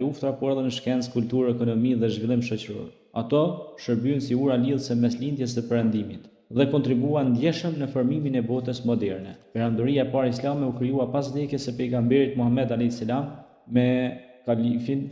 luftra, por edhe në shkencë, kulturë, ekonomi dhe zhvillim shoqëror. Ato shërbyen si ura lidhëse mes Lindjes dhe Perëndimit dhe kontribuan ndjeshëm në formimin e botës moderne. Perandoria e parë islame u krijua pas vdekjes së pejgamberit Muhamed alejhi selam me kalifin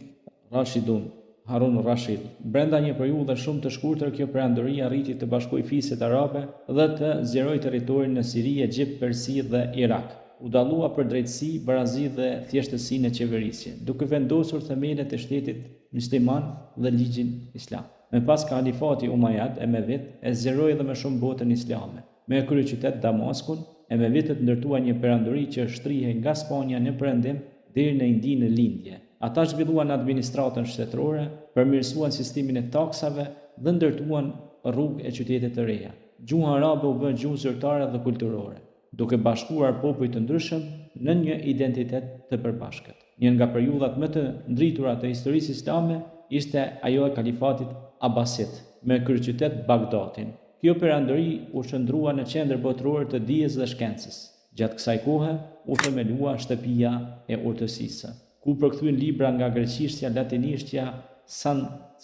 Rashidun, Harun Rashid. Brenda një periudhe shumë të shkurtër kjo perandori arriti të bashkojë fiset arabe dhe të zgjerojë territorin në Siri, Egjipt, Persi dhe Irak. U dallua për drejtësi, barazi dhe thjeshtësi në qeverisje, duke vendosur themelet e shtetit mysliman dhe ligjin islam. Më pas Kalifati Umajad, Emevit, e zgjeroi edhe më shumë botën islame. Me kryeqytet Damaskun, Emevitët ndërtuan një perandori që shtrihej nga Spanja në perëndim deri në Indi në lindje. Ata zhvilluan administratën shtetërore, përmirësuan sistemin e taksave dhe ndërtuan rrugë e qytete të reja. Gjuha arabe u bë gjuhë zyrtare dhe kulturore, duke bashkuar popuj të ndryshëm në një identitet të përbashkët. Një nga periudhat më të ndritura të historisë islame ishte ajo e Kalifatit Abbasid, me kryeqytet Bagdatin. Kjo perandori u shndërrua në qendër botërore të dijes dhe shkencës. Gjatë kësaj kohe u themelua Shtëpia e Urtësisë, ku u përkthyen libra nga greqishtja, latinishtja,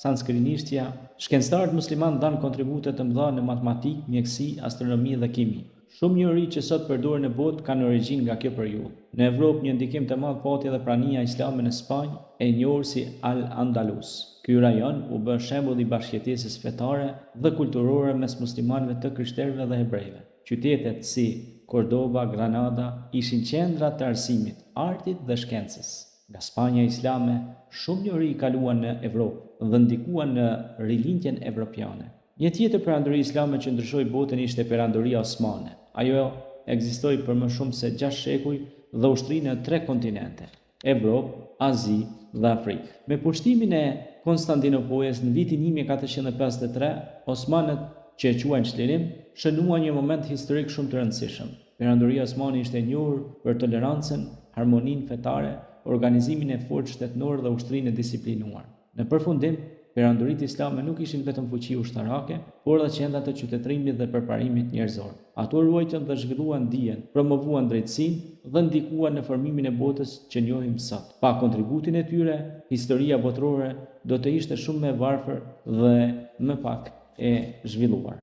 sanskrinishtja. Shkencëtarët muslimanë dhanë kontribute të mëdha në matematikë, mjekësi, astronomi dhe kimi. Shumë njohuri që sot përdoren në botë kanë origjinë nga kjo periudhë. Në Evropë një ndikim të madh pati edhe prania islame në Spanjë, e njohur si Al-Andalus. Ky rajon u bë shembull i bashkëjetesës fetare dhe kulturore mes muslimanëve të krishterëve dhe hebrejve. Qytetet si Kordoba, Granada ishin qendra të arsimit, artit dhe shkencës. Nga Spanja islame, shumë njohuri kaluan në Evropë dhe ndikuan në Rilindjen Evropiane. Një tjetër perandori islame që ndryshoi botën ishte Perandoria Osmane. Ajo ekzistoi për më shumë se gjashtë shekuj dhe u shtri në tre kontinente, Evropë, Azi dhe Afrikë. Me pushtimin e Konstandinopojës në vitin 1453, osmanët, që e quajnë çlirim, shënuan një moment historik shumë të rëndësishëm. Perandoria Osmane ishte e njohur për tolerancën, harmoninë fetare, organizimin e fortë shtetëror dhe ushtrinë e disiplinuar. Në përfundim, perandoritë islame nuk ishin vetëm fuqi ushtarake, por edhe qendra të qytetërimit dhe përparimit njerëzor. Ato ruajtën dhe zhvilluan dijen, promovuan drejtësinë dhe ndikuan në formimin e botës që njohim sot. Pa kontributin e tyre, historia botërore do të ishte shumë më e varfër dhe më pak e zhvilluar.